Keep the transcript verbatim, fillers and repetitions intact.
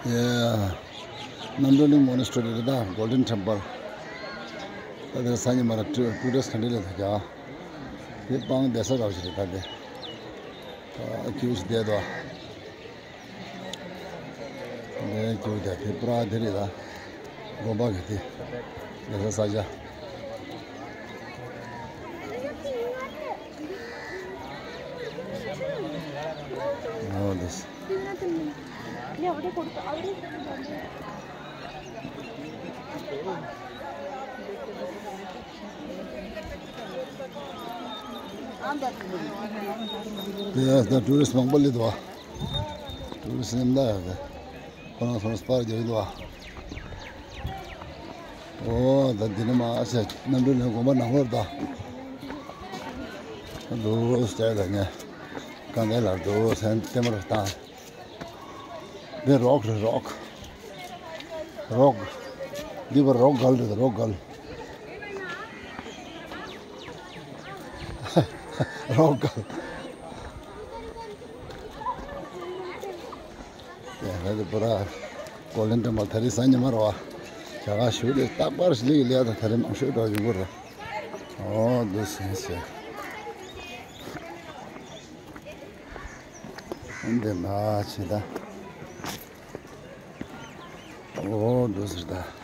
ཡ། རྣམ་གྲོལ་གླིང་མོ་ནེ་སི་ཊི་རི་རེད་ད། གོལ་ཌེན་ཊེམ་པལ། ད་དེར་སང་ཉིན་མར་ཊུ་ཊུ་རི་སི་ཊི་ག་འདྲ་སླེབས་ད་རྒྱ། དེ་སྤང་བསྡད་ས་རག་ཞིག་རེད་ད་དེ། ད་ཁྱེའུ་ཞིག་བསྡད་དོ། ངའི་ཁྱེའུ་དེ་དེ་པུ་ར་དེ་རེད་ད། དགོན་པ་གི་དེ། བསྡད་ས་ས་ཆ། ཨོ་དེ། དེ་ཡང་ད་ཊུ་རི་སི་མང་པོ་སླེབས་འདུག་བ། ཊུ་རི་སི་མཉམ་ད་ཡོད་དེ། ཁོ་རང་ཚོ་སྤར་རྒྱག་གི་འདུག་བ། ཨོ་ད་འདི་ནི་མ་ཨ་ཤ་རྣམ་གྲོལ་གླིང་དགོན་པ་ནང་ལོགས་ད། འདུག་སེ་ད་ངས་གང་ག་ལ་འདུག་སེ་ལྟད་མོ་རེ་བཏང་། འདི་རོག་རེད་རོག་རོག་འདི་བར་རོག་གལ་རེད་རོག་གལ། རོག་གལ། ཡ་ཧ་དེ་པུ་ར། གོལ་ཌེན་ཊེམ་པལ་ད་རེས་སང་ཉིན་མར་བ། རྒྱ་གར་ཞུ་ལས་རྟག་པར་ཞིག་ལས་ལས་ད་ད་རེས་མང་ཤོས་འགྲོ་ཡོང་གི་རེད། ཨོ་འདུག་སེ་བྱས། འདི་མ་བྱེད་ད། ཨོ་འདུག་ཟེར་ད།